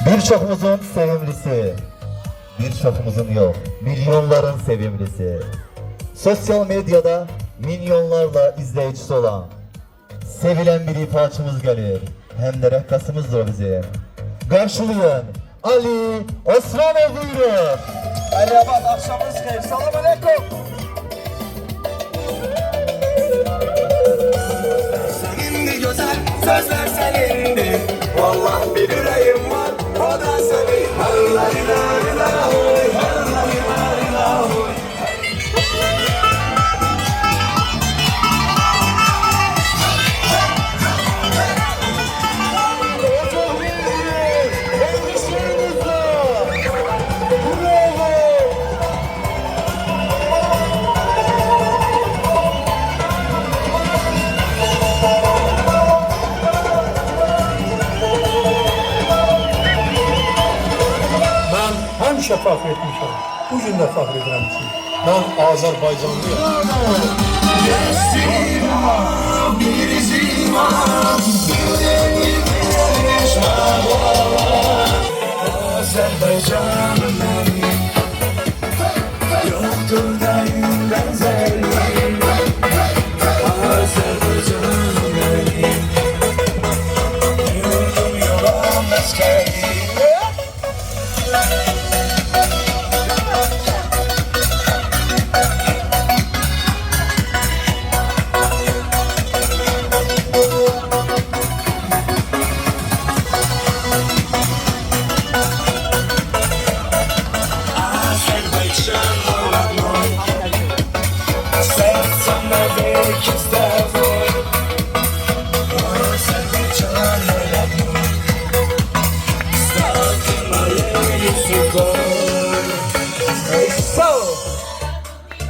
Birçokumuzun sevimlisi, birçokumuzun yok, milyonların sevimlisi. Sosyal medyada milyonlarla izleyicisi olan, sevilen bir ifaçımız gelir. Hem de rəqqasımızdır o bizim. Qarşılayın Ali Osmanov buyurun. Ali Abad, akşamınız hayır. Salam aleyküm. Senindi güzel sözler senindi. Vallahi bir yüreğim var, o da senin. La la oy, la la oy. Çok iyi. Alkışlarınızla. Bravo. Mən həmişə fəxr etmişəm. Bu gün də fəxr edirəm ki, mən Azərbaycanlıyam. Azerbaycan'ım benim. Yoktur dayım benzeri. Azerbaycan'ım benim. Yurdum yuvam askeri. Azerbaycan родной. Сердце навеки с тобой. Азербайджан мой родной. Стал ты моей судьбой. Sağ ol.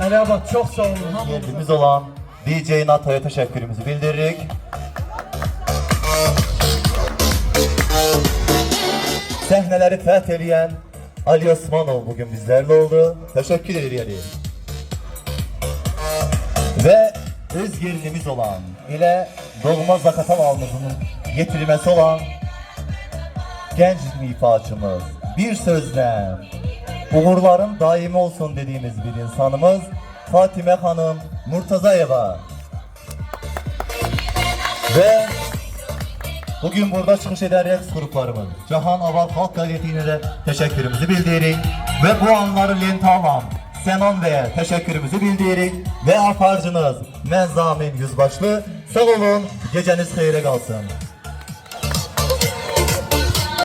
Ali Abad, çok sağ olun. Yerlimiz olan DJ NATO'ya teşekkürümüzü bildiririk. Səhmələri fəth eləyən Ali Osmanov bugün bizlerle oldu. Teşekkür edirik Ali. Ve öz yerlimiz olan ile doğma Zaqatalalımızın getirilmesi olan genç ifaçımız, bir sözle uğurların daimi olsun dediğimiz bir insanımız Fatime Hanım Murtazayeva. Ve bugün burada çıxış edən rəqs qruplarımız Cahan Aval Xalq Qazetine de teşekkürümüzü bildiririk. Ve bu anları lentə alan Sənan bəyə təşəkkürümüzü bildiririk. Ve aparıcınız mən Zamin Yüzbaşlı. Sağ olun, geceniz xeyrə qalsın.